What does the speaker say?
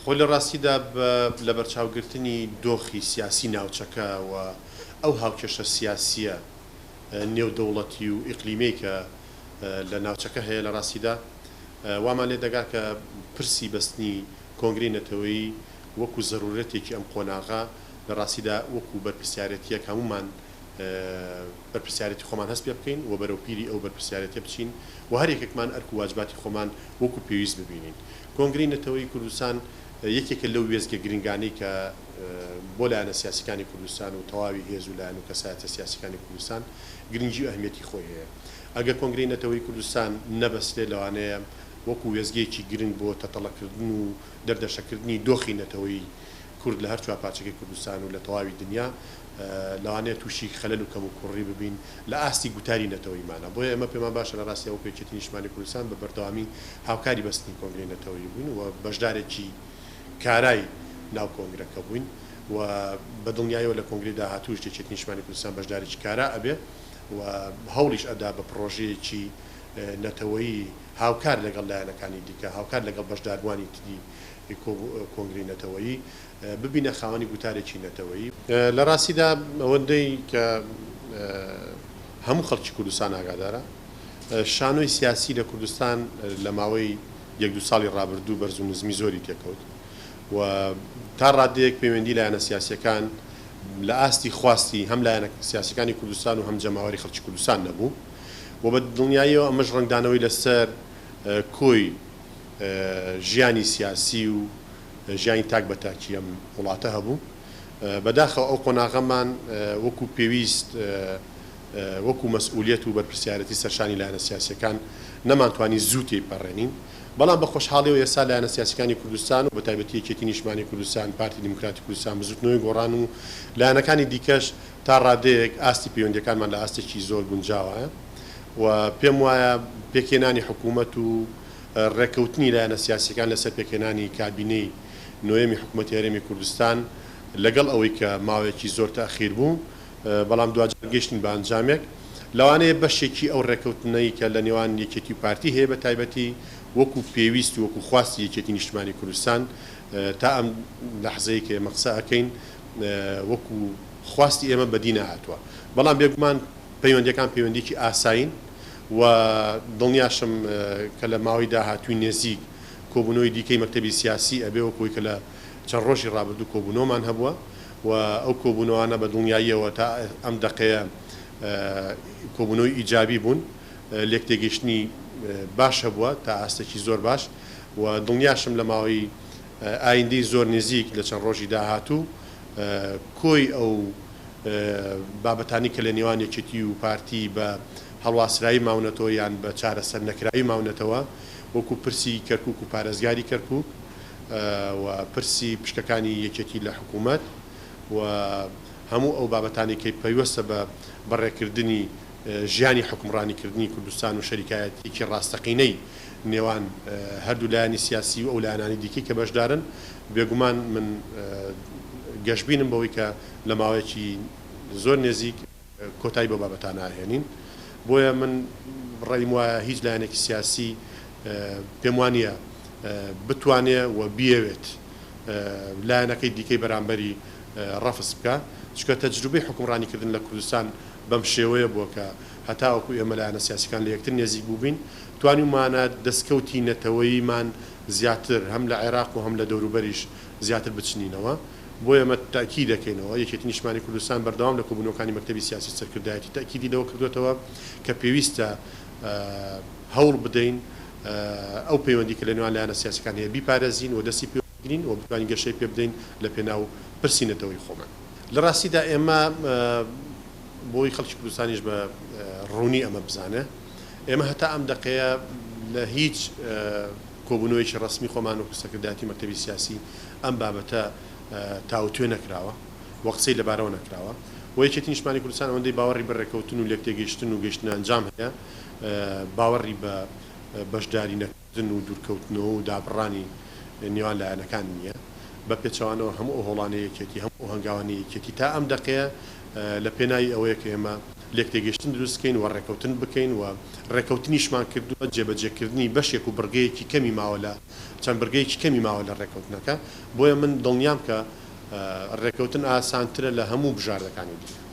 خۆی لە ڕاستیدا بە لەبەرچاوگرتنی دۆخی سیاسی ناوچەکە و ئەو هاوکێشە سیاسییە نێودەوڵەتی و ئیقلیمیەی کە لە ناوچەکە هەیە لە ڕاستیدا وامان لێ دەگا کە پرسی بەستنی کۆنگرەی نەتەوەیی وەکو زەرورەتێکی ئەم قۆناغە لە ڕاستیدا وەکو بەرپرسیارێتیەک هەموومان بەرپرسیارێتی خۆمان هەست پێ بکەین و بەرەو پیری ئەو بەرپرسیارێتیە بچین و هەر یەکێکمان ئەرک و واجباتی خۆمان وەکو پێویست ببینین. کۆنگرەی نەتەوەیی کوردستان یەکێکە لەو وێستگە گرنگانەی کە بۆ لایەنە سیاسیکانی کوردستان و تەواوی هێز و لایەن و کەسایەتیە سیاسیکانی کوردستان گرنگی و ئەهمیەتی خۆی هەیە. ئەگەر کۆنگرەی نەتەوەیی کوردستان نەبەسترێت لەوانەیە وەکو وێستگەیەکی گرنگ بۆ تەتەڵەکردن و دەردەشەکردنی دۆخی نەتەوەیی کورد لە هەر چوارپارچەکەی کوردستان و لە تەواوی دنیا لەوانەیە تووشی خەلەل و کەموکوڕی ببین لە ئاستی گوتاری نەتەوەییمانا. بۆیە ئێمە پێمان باشە لە ڕاستیا وەکو یەکێتی نیشتمانی کوردستان بە بەردەوامی هاوکاری بەستنی کۆنگرەی نەتەوەیی بووین و بەشدارێکی کارای ناو کۆنگرەکە بووین و بە دڵنیایەوە لە کۆنگرەی داهاتووش یەکێتی نیشتمانی کوردستان بەشدارێکی کارا ئەبێ و هەوڵیش ئەدا بە پڕۆژەیەکی نەتەوەیی هاوکار لەگەڵ لایەنەکانی دیکە، هاوکار لەگەڵ بەشداربووانی تری کۆنگرەی نەتەوەیی، ببینە خاوەنی گوتارێکی نەتەوەیی. لە ڕاستیدا ئەوەندەی کە هەموو خەڵکی کوردستان ئاگادارە، شانۆی سیاسی لە کوردستان لە ماوەی یەک دوو ساڵی ڕابردوو بەرز و نزمی زۆری تێکەوت و تا ڕادەیەک پەیوەندی لایەنە سیاسییەکان لە ئاستی خواستی هەم لایەنە سیاسییەکانی کوردستان و هەم جەماوەری خەڵکی کوردستان نەبوو و بە دڵنیاییەوە ئەمەش ڕەنگدانەوەی لەسەر کۆی ژیانی سیاسی و ژیانی تاک بە تاکی ئەم وڵاتە هەبوو. بەداخەوە ئەو قۆناغەمان وەکو پێویست وەکو مەسئولیەت و بەرپرسیارێتی سەرشانی لایەنە سیاسیەکان نەمانتوانی زوو تێیپەڕێنین. بەڵام بە خۆشحاڵیەوە ئێستا لایەنە سیاسیەکانی کوردستان و بەتایبەتی یەکێتی نیشتمانی کوردستان، پارتی دیموکراتی کوردستان، بزوتنەوەی گۆڕان و لایەنەکانی دیکەش تا ڕادەیەک ئاستی پەیوەندیەکانمان لە ئاستێکی زۆر گونجاوایە و پێم وایە پێکهێنانی حکومەت و ڕێککەوتنی لایەنە سیاسیەکان لەسەر پێکهێنانی کابینەی نۆیەمی حکومەتی هەرێمی کوردستان لەگەڵ ئەوەی کە ماوەیەکی زۆر تەئخیر بوو بەڵام دواجار گەیشتین بە ئەنجامێک لەوانەیە بەشێکی ئەو ڕێککەوتنەی کە لە نێوان یەکێتی و پارتی هەیە بە تایبەتی وەکو پێویست و وەکو خواستی یەکێتی نیشتمانی کوردستان تا ئەم لەحزەی کە ئێمە قسە ئەکەین وەکو خواستی ئێمە بەدی نەهاتووە بەڵام بێگومان پەیوەندیەکان پەیوەندیەکی ئاسایین و دڵنیاشم کە لە ماوەی داهاتووی نێزیک کۆبوونەوەی دیکەی مەکتەبی سیاسی ئەبێ وەکو ئەوەی کە لە چەند ڕۆژی ڕابردوو کۆبوونەوەمان هەبووە و ئەو کۆبوونەوانە بە دڵنیاییەوە تا ئەم دەقەیە کۆبوونەوەی ئیجابی بوون، لێکتێگەیشتنی باش هەبووە تا ئاستێکی زۆر باش و دڵنیاشم لە ماوەی ئایندەی زۆر نزیک لە چەند ڕۆژی داهاتوو کۆی ئەو بابەتانەی کە لە نێوان یەکێتی و پارتی بە هەڵواسراوی ماونەتەوە یان بە چارەسەر نەکراوی ماونەتەوە وەکو پرسی کەرکوک و پارێزگاری کەرکوک و پرسی پشکەکانی یەکێتی لە حکومەت و هەموو ئەو بابەتانەی کە پەیوەستە بە بەڕێکردنی ژیانی حوکمڕانیکردنی کوردستان و شەریکایەتییەکی ڕاستەقینەی نێوان هەردوو لایەنی سیاسی و ئەو لایەنانەی دیکەی کە بەشدارن، بێگومان من گەشبینم بەوەی کە لە ماوەیەکی زۆر نێزیک کۆتایی بەو بابەتانە ئەهێنین. بۆیە من ڕەئیم وایە هیچ لایەنێکی سیاسی پێم وانییە بتوانێ و بیەوێت لایەنەکەی دیکەی بەرامبەری ڕەفز بکا، چونکە تەجروبەی حوکمڕانیکردن لە کوردستان بەم شێوەیە بووە کە هەتاوەکو ئێمە لایەنە سیاسیەکان لە یەکتر نێزیک بووبین توانیومانە دەستکەوتی نەتەوەییمان زیاتر هەم لە عێراق و هەم لە دەوروبەریش زیاتر بچنینەوە. بۆیە ئێمە تەئکید دەکەینەوە یەکێتی نیشتمانی کوردستان بەردەوام لە کۆبوونەوەکانی مەکتەبی سیاسی سەرکردایەتی تەئکیدی لەوە کردووەتەوە کە پێویستە هەوڵ بدەین ئەو پەیوەندی کە لە نێوان لایەنە سیاسیەکان هەیە بیپارێزین و دەستی پێوە بگرین و بتوانین گەشەی پێ بدەین لە پێناو پرسی نەتەوەی خۆمان. لە ڕاستیدا ئێمە بۆی خەڵکی کوردستانیش بە ڕوونی ئەمە بزانێ، ئێمە هەتا ئەم دەقەیە لە هیچ کۆبوونەوەیەکی ڕەسمی خۆمان وەکو سەرکردایەتی مەکتەبی سیاسی ئەم بابەتە تاوتوێ نەکراوە و قسەی لەبارەوە نەکراوە و یەکێتی نیشتمانی کوردستان ئەوەندەی باوەڕی بە ڕێککەوتن و لێکتێگەیشتن و گەیشتنە ئەنجام هەیە باوەڕی بە بەشداری نەکردن و دوورکەوتنەوە و دابڕانی نێوان لایەنەکان نییە، بە پێچەوانەوە هەموو ئەو هەوڵانەی یەکێتی، هەموو ئەو هەنگاوانەی یەکێتی تا ئەم دەقەیە لە پێناوی ئەوەیە کە ئێمە لێکتێگەیشتن دروست کەین و ڕێکەوتن بکەین و ڕێکەوتنیشمان کردووە، جێبەجێکردنی بەشێک و بڕگەیەکی کەمی ماوە لە چەند بڕگەیەکی کەمی ماوە لە ڕێکەوتنەکە، بۆیە من دڵنیام کە ڕێکەوتن ئاسانترە لە هەموو بژاردەکانی دیکە.